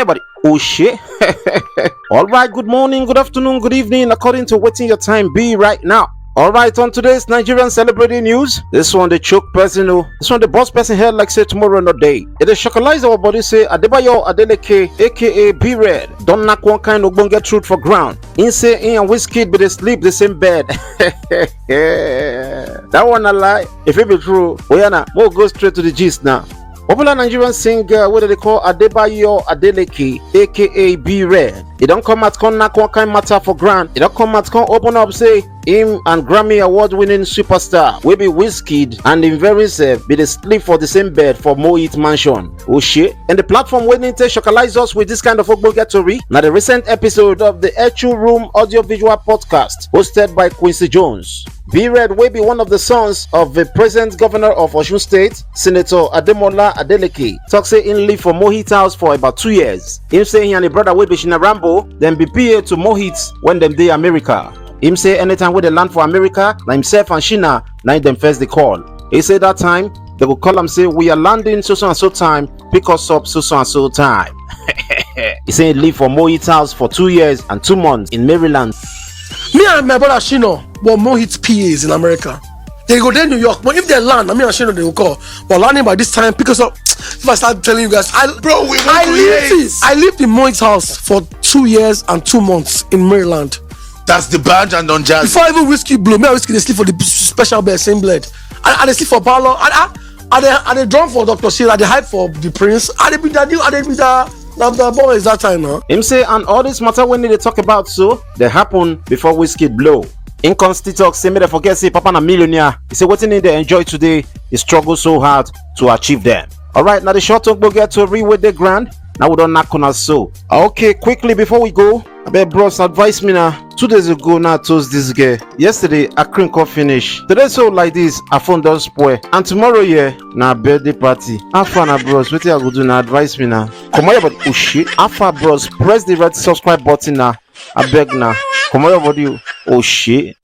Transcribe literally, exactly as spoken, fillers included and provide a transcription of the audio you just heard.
Everybody, oh shit. All right, good morning, good afternoon, good evening, according to wetin your time be right now. All right, on today's Nigerian celebrity news, this one dey choke person o. This one dey burst person head like say tomorrow no dey. E dey shockalize our body say Adebayo Adeleke, A K A B Red, don knack one kind ogbonge truth for ground. Im say im and Wizkid be dey sleep the same bed. That one na lie. If it be true, oya na, mo go straight to the gist now. Popular Nigerian singer wey dem dey call Adebayo Adeleke, A K A B Red, e don come out come knack one kind matter for ground. E don come out come open up say him and Grammy award-winning superstar wey be Wizkid and him very self be dey sleep for the same bed for Mohit Mansion. Oshe, and the platform wey need take shockalize us with this kind of ogbonge tori na the recent episode of the Echu Room audiovisual podcast hosted by Quincy Jones. B Red, wey be one of the sons of the present governor of Osun State, Senator Ademola Adeleke, talk say im live for Mohit house for about two years. Im say he and a brother wey be Shina Rambo, dem be P A to Mohit when dem dey America. Im say anytime wey dem land for America, na himself and Shina na im dem first dey call. He say that time dem go call am say, "We are landing so so and so time, pick us up so so and so time." He say he live for Mohit house for two years and two months in Maryland. Me and my brother Shino were Mohit P As in America. They go there New York, but if they land, I mean, Shino, they will call. We're landing by this time, pick us up. If I start telling you guys, I Bro, we went I to lived Yates. it. I lived in Mohit's house for two years and two months in Maryland. That's the badge and on jazz. Before even Wizkid blow, me and Wizkid they sleep for the special bed, same bed. I, I dey sleep for parlor. I, I, I dey I dey drum for Doctor Seuss. I dey hype for the Prince. I dey be that new. I dey be that that that boys that time now. Him say and all this matter wey dem dey talk about so dey happen before Wizkid blow. Im come still talk say make dem forget say Papa na millionaire. He say wetin he dey enjoy today, he struggle so hard to achieve them. All right, now the short talk get to read with the grand. Now we don knack on us so. Okay, quickly before we go, abeg bros, advise me now. Two days ago now I toast this girl. Yesterday I cream come finish. Today so like this, I phone don spoil. And tomorrow, yeah, na birthday party. How far na bros? Wetin I go do now? Advise me now. Comot your body, oh shit. How far bros? Press the red subscribe button now. Abeg now. Comot your body, oh shit.